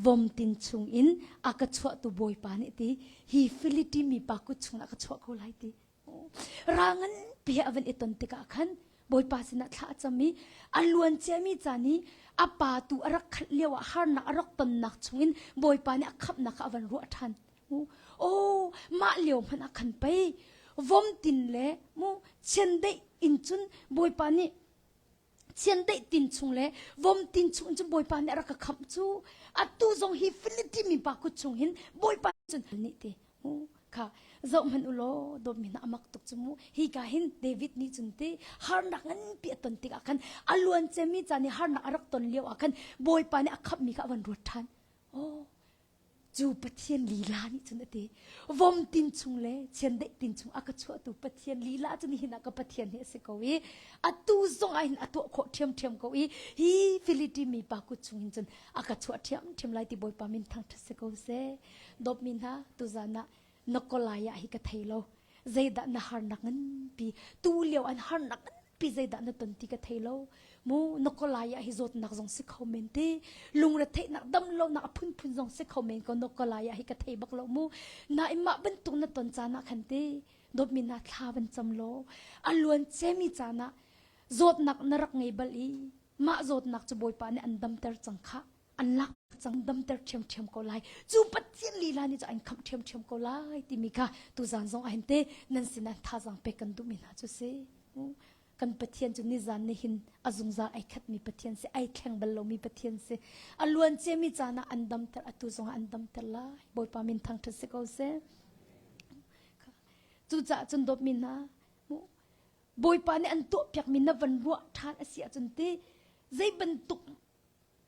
vom tin chung in a ka chuahtu Bawipa nih ti hi Philippine mipa kut chungah ka chuah ko lai ti. Ra nganpi a van i ton tikah khan Bawipa sinah thla a cam i a luan ciami caan i a pa tu a rak khalh lio ah harnak a rak tonnak chungin Bawipa nih a khamhnak kha a van ruah ṭhan. Oh, mah lio hmanh ah khan pei vom tin le mu chiandeih in cun Bawipa nih chiandeih tin chung le vom tin chung cun bawipa nih a rak ka khamh cu atu zong hi Philippine mipa kut chung hin bawipa cun nih ti kha zoh hmanh u law dawtmi hna amak tuk cu mu hi ka hin David nih cun ti harnak nganpi a ton tikah khan a luan cemi caan i harnak a rak ton lio ah khan bawipa nih a khamhmi kha a van ruat ṭhan oh Cu Pathian lila nih cun a ti. Vom tin chung le chiandeih tin chung a ka chuahtu Pathian lila cu nihin ah ka Pathian hi a si ko i atu zong ah hin a tuah khawh ṭhiamṭhiam ko i hi Philippine mipa kut chung hin cun a ka chuah ṭhiamṭhiam lai ti Bawipa min thangṭhat si ko seh. Dawtmi hna tuzan ah na kolai ah hi ka thei lo. Zeidah na harnak nganpi tu lio an harnak pi zeidah na ton ti ka thei lo mu na kolai ah hi zawtnak zong si kho men ti lungre theihnak dam lonak a phunphun zong si kho men ko na kolai ah hi ka thei bak lo mu na imah bantuk na ton caan ah khan ti dawtmi na thla van cam law a luan cemi caan ah zawtnak na rak ngei bal i mah zawtnak cu bawipa nih an damter cang kha an lak cang damter ṭhiamṭhiam ko lai cu pathian lila nih cu an khamh ṭhiamṭhiam ko lai timi kha tuzan zong ahin te nan sinah thazaang pek kan duhmi hna cu si kan pathian cu nizan nihin a zungzal ai khatmi pathian si ai thleng bal lomi pathian si a luan ciami caan ah an damter atu zong ah an damter lai bawipa min thangṭhat si ko seh cucaah cun dawtmi hna bawipa nih an tuahpiakmi na van ruah ṭhan a si ahcun ti zei bantuk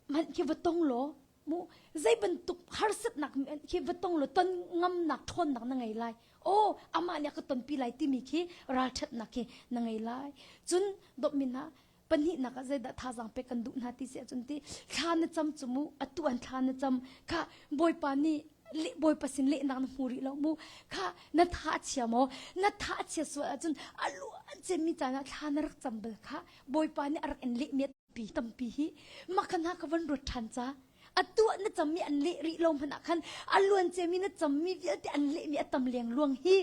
hmanh khi va tong law. Mu zei bantuk harsatnak khi va tong lo ton ngamnak ṭhawnnak na ngei lai. Aw amah nih a ka tonpi lai timi khi ralṭhatnak khi na ngei lai. Cun dawtmi hna pahnihnak ah zeidah thazaang pek kan duh hna ti si ahcun ti thla na cam cu mu atu an thla na cam kha bawipa nih le bawipa sin lehnak na hmu rih lo mu kha na tha a chia maw na tha a chia sual ahcun a lu an cemmi caan ah thla na rak cam bal kha bawipa nih a rak in leh mi pi tampi hi makhan ha ka van ruat ṭhan ca atu na cammi an leh rih lo hmanh ah khan a luan cemi na cammi vialte an lehmi a tam leng luang hi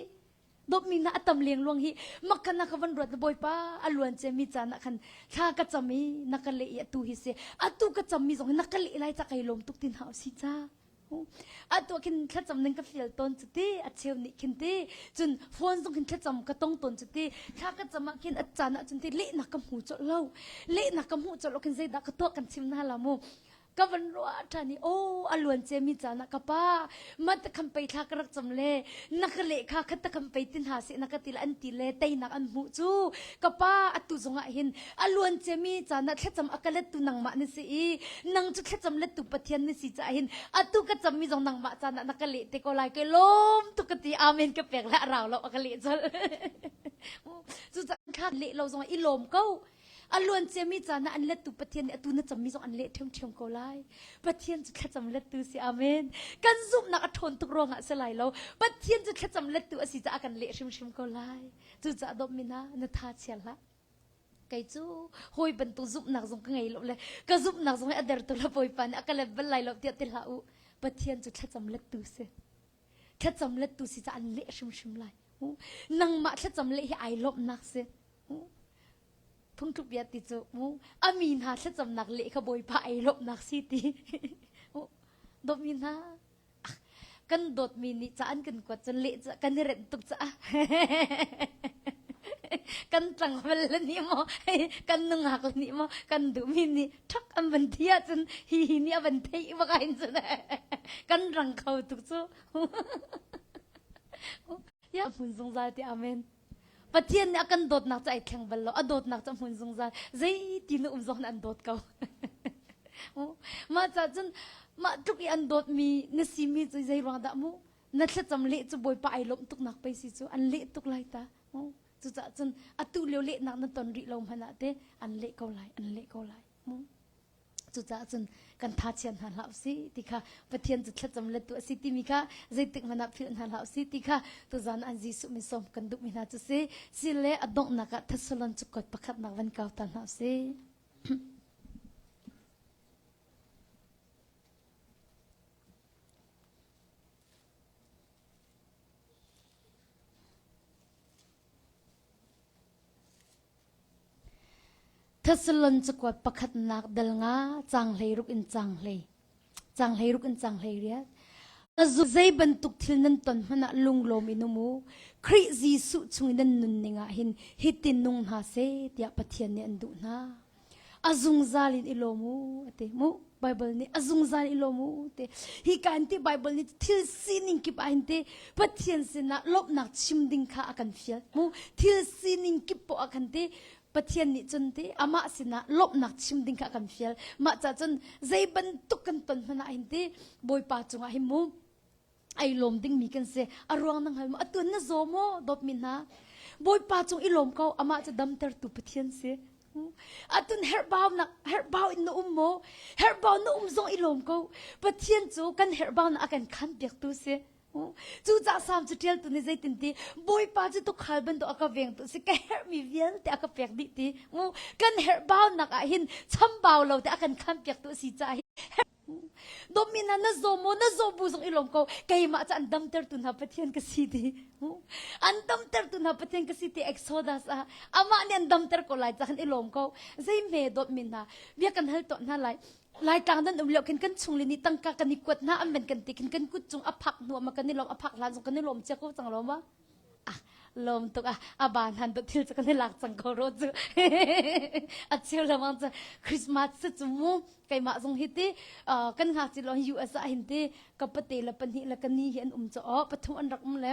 dawtmi na a tam leng luang hi makhan na ka van ruat na bawipa a luan cemi caan ah khan thla ka cam i na ka leh i atu hi si atu ka cammi zong hi na ka leh lai ca kai lawm tuk tin hau si ca Atu ah khin thlacam ning ka fial tawn cu ti a cheu nih khin ti cun phone zong khin thlacam ka tong tawn cu ti thla ka cam ah khin a caan ah cun ti lehnak ka hmu colh lo lehnak ka hmuh colh lo khin zeidah ka tuah kan chim hna la mu ka van ruah ṭhan i aw a luan ciami caan ah ka pa ma ta kham pei thla ka rak cam le na ka leh kha khat ta kham pei ti hna seh na ka ti le an ti le teinak an hmuh cu ka pa atu zong ah hin a luan ciami caan ah thlacam a ka lettu nangmah na si i nang cu thlacam lettu Pathian na si caah hin atu ka cammi zong nangmah caan ah na ka leh te ko lai kai lawm tuk ka ti amen ka pek le a rau lo a ka leh colh cu thla leh lo zong i lawm ko a luan ciami caan ah an lettu Pathian nih atu na cammi zong an leh ṭhiamṭhiam ko lai Pathian cu thlacam lettu si amen kan zumhnak a ṭhawn tuk ruangah si lai lo Pathian cu thlacam lettu a si caah kan leh hrimhrim ko lai cucaah dawtmi hna na tha chia hlah Kei cu hawi bantuk zumhnak zong ka ngei lo le ka zumhnak zong hi a der tu le Bawipa nih a ka let bal lai lo tiah ti hlah u. Pathian cu thlacam lettu si. Thlacam lettu si ca an leh hrimhrim lai. Nangmah thlacam leh hi ai lawmhnak si. Phungtluk bia ti cu mu a mi hna thlacamnak leh kha Bawipa ai lawmhnak si ti. Dawtmi hna kan dawtmi nih ca an kan kuat cun leh kan i renh tuk caah kan tlangval le nih maw kan nungak le nih maw kan duhmi nih ṭhak an van ti ahcun hi hi nih a van theih bak ahhin cun kan rang kho tuk cu ya hmun zungzal ti amen Pathian nih a kan dawtnak cu ai thleng bal lo. A dawtnak cu a hmun zungzal. Zeiti na um zong an dawt ko. Mah ca cun mah tluk i an dawtmi na simi cu zei ruang dah mu na thlacam leh cu Bawipa ai lawmh tuknak pei si cu an leh tuk lai ta. Cucaah cun atu lio lehnak na ton rih lo hmanh ah te an leh ko lai, an leh ko lai. Mu. Cucaah cun kan tha chian hna hlah usih ti kha Pathian cu thlacam lettu a si timi kha zeitik hmanh ah philh hna hlah usih ti kha tuzan an Jesuh min sawm kan duhmi hna cu si. Sile a donghnak ah Thessalon cukot pakhatnak van kau ta hna usih. Thessalon cakuat pakhatnak dal nga caang 16 in caang hlei caang 16 in caang 18 Zei bantuk thil nan ton hmanh ah lunglawm in um u. Khrih Jesuh chung i nan nunning ah hin hitin nung hna seh tiah Pathian nih an duh hna. A zungzal in i lawm u a ti mu. Bible nih a zungzal i lawm u ti. Hi ka in ti Bible nih thil sining kip ah hin ti Pathian sinah lawmhnak chim ding kha a kan fial. Mu thil sining kip poah ah khan ti Pathian nih cun ti amah sinah lawmhnak chim ding kha a kan fial. Mah ca cun zei bantuk kan ton hmanh ah hin ti Bawipa cungah hin mu ai lawm dingmi kan si a ruang na hngal maw atu na zaw maw dawtmi hna bawipa cung i lawm ko amah cu damtertu pathian si atun herhbaunak herhbau in na um maw herhbau na um zong i lawm ko pathian cu kan herhbaunak a kan khan piaktu si Cucaah Salm cu ṭialtu nih zeitin ti Bawipa cu tuukhal bantuk a ka vengtu si ka herhmi vialte a ka pek dih ti kan herhbaunak ah hin chambau lo te a kan khan piaktu a si caah Dawtmi hna na zaw maw na zaw bu zong i lawm ko keimah cu an damtertu hna Pathian ka si ti an damtertu hna Pathian ka si ti Exodus ah amah nih an damter ko lai ca khan i lawm ko zei hme dawtmi hna bia kan hal tawn hna lai Laitlang nan um lio khin kan chung le nih tangka kan i kuat hna an van kan ti khin kan kut cung a phak hnu ma kan i lawm a phak hlan zong kan i lawm cia ko cang lo ma ah lawm tuk ah a ban han to thil cu kan i lak cang ko ro cu a cheu lamang cu Christmas cu cu mu keimah zong hi ti kan ngakchi lo US ah hin ti ka pate le pahnih le ka ni hi an um cho o pathum an rak um le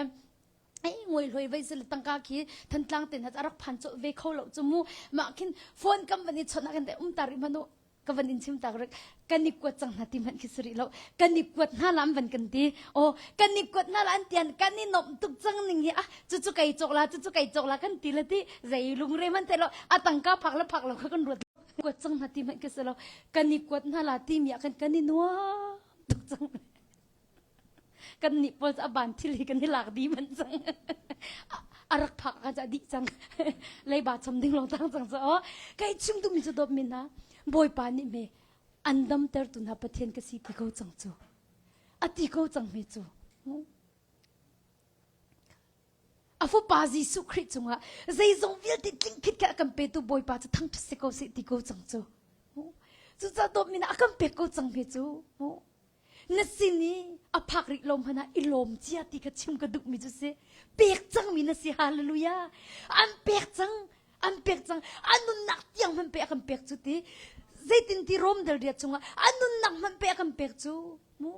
ai ngoi hloi vai sel tangka khi thantlang ten ha rak phan cho ve kho lo chu mu ma khin phone kam van i chon ah kan te um tar manu. Ka van in chim tak rek kan i kuat cang hna ti hmanh khi si rih lo. Kan i kuat hna la an van kan ti. Oh, kan i kuat hna la an tian kan i nomh tuk cang ning hi ah cu cu kai cawk la cu cu kai cawk la kan ti le ti zei lungre man te lo a tangka phak le phak lo kha kan ruat kuat cang hna ti hmanh khi si lo. Kan i kuat hna la ti mi ah kan kan i nuam tuk cang. Kan nih pawl cu a ban thil hi kan i lak dih manh cang. A rak phak ka ca dih cang. Leiba chom ding lawng tang cang cu aw. Kai chim duhmi cu dawt min ha. Bawipa nih me an damter tu hna Pathian ka si ti ko cang cu. A ti ko cang me cu. A fapa Jesuh Khrih cungah zeizong vialte tling khit kha a kan petu Bawipa cu thangṭhat si ko seh ti ko cang cu. Cucaah dawt min ah a kan pek ko cang me cu. Na sin i a phak rih lo hmanh ah i lawm cia ti kha chim ka duhmi cu si. Pek cangmi na si hallelujah. An pek cang, an pek cang. A nunnak tiang hmanh pe a kan pek cu ti. Zeitin ti Rom dal riat chungah a nunnak hmanh pe a kan pek cu. Mu.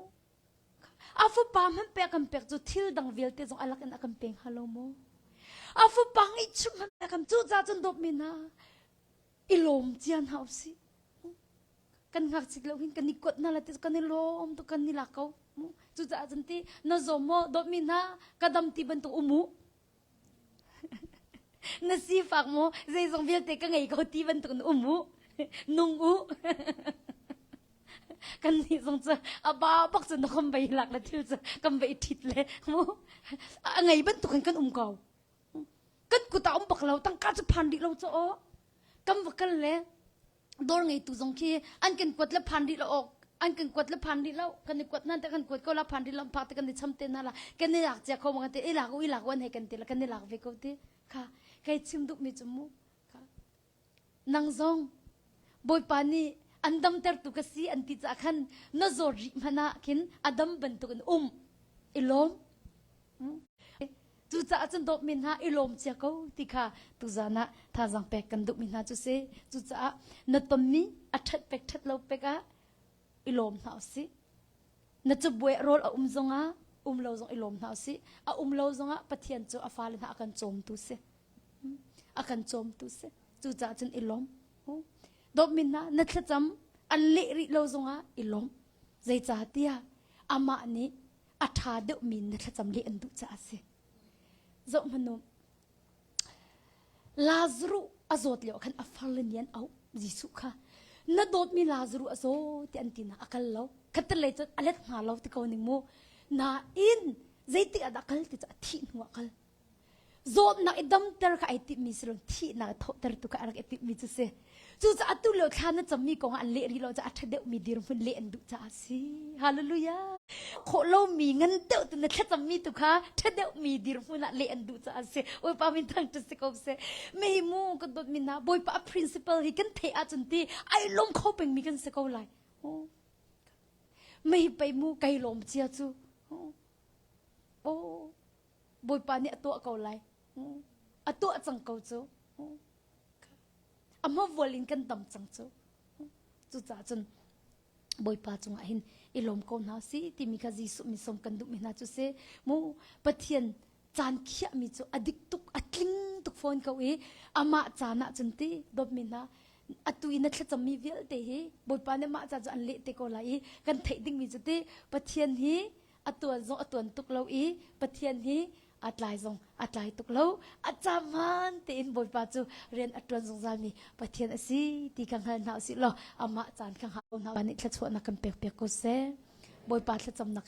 A fapa hmanh pe a kan pek cu thil dang vialte zong a lak in a kan pe hnga lo maw? A fapa ngeihchun hmanh pe a kan cu ca cun dawtmi hna i lawm cia hna usih. Kan ngakchit lo hin kan i kuat hna la ti kan i lawm tuk kan i lak ko. Cucaah cun ti na zawm maw dawtmi hna ka dam ti bantuk um u. Na sifak maw zeizong vialte ka ngei ko ti bantuk in um u. Nung u. Kan nih zong cu a ba bak cu na kan bei lak le thil cu kan bei ṭhit le mu a ngei bantuk in kan um ko. Kan kut ah um bak lo tangka cu phan rih lo cu aw. Kan va kal le dawr ngeitu zong khi an kan kuat le phan rih lo awk an kan kuat le phan rih lo kan i kuat nan te kan kuat ko la phan rih lo phak te kan i cham te na la kan i lak cia kho ma kan ti i lak u i lak u an hei kan ti la kan i lak ve ko ti kha kai chim duh mi cu mu kha nang zong bawipa nih an damtertu ka si an ti caah khan na zawt rih hmanh ah khin a dam bantuk in um i lawm Cucaah cun dawtmi hna i lawm cia ko ti kha tuzan ah thazaang pek kan duhmi hna cu si. Cucaah na tonmi a ṭhat pek ṭhat lo pek ah i lawm hna usih. Na cabuai rawl a um zongah um lo zong i lawm hna usih. A um lo zongah Pathian cu a fale hna a kan cawmtu si. A kan cawmtu si. Cucaah cun i lawm. Dawtmi hna na thlacam an leh rih lo zongah i lawm. Zeicahtiah amah nih a ṭha deuhmi na thlacam leh an duh caah a si. Zoh hmanh u. Lazaruh a zawt lio khan a farle nih an auh Jesuh kha na dawtmi Lazaruh a zaw ti an ti na a kal lo. Khatalei cun a let hnga lo ti ko ning mu. Nain zeitik ah dah kal ti cu a thih hnu ah kal. Zawtnak i damter kha ai timhmi si lo thihnak i thawhter tu kha a rak i timhmi cu si. Cucaah atu lio thla na cammi kong ah an leh rih lo caah a ṭha deuhmi dirhmun leh an duh caah si. Hallelujah. Khawh lomi ngan deuh tu na thlacammi tu kha ṭha deuhmi dirhmun ah leh an duh caah si. Bawipa min thangṭhat si ko seh. Mei mu kan dawtmi hna Bawipa a principle hi kan theih ahcun ti ai lawm kho pengmi kan si ko lai. Mei pei mu kai lawm cia cu. Oh. Bawipa nih a tuah ko lai. A tuah cang ko cu. A hmavual in kan dam cang cu. Cucaah cun Bawipa cungah hin i lawm ko hna si timi kha Jesuh min sawm kan duhmi hna cu si. Mu Pathian caan khiahmi cu a dik tuk, a tling tuk fawn ko i amah caan ah cun ti dawtmi hna atu i na thlacammi vialte hi Bawipa nih mah ca cu an leh te ko lai i kan theih dingmi cu ti Pathian hi a tuan zong a tuan tuk lo i Pathian hi a tlai zong a tlai tuk lo a caan tein Bawipa cu rian a tuan zungzalmi Pathian a si ti kha hngal hna usih law amah caan kha hngak hna nih thluachuahnak kan pek piak ko seh Bawipa thlacamnak.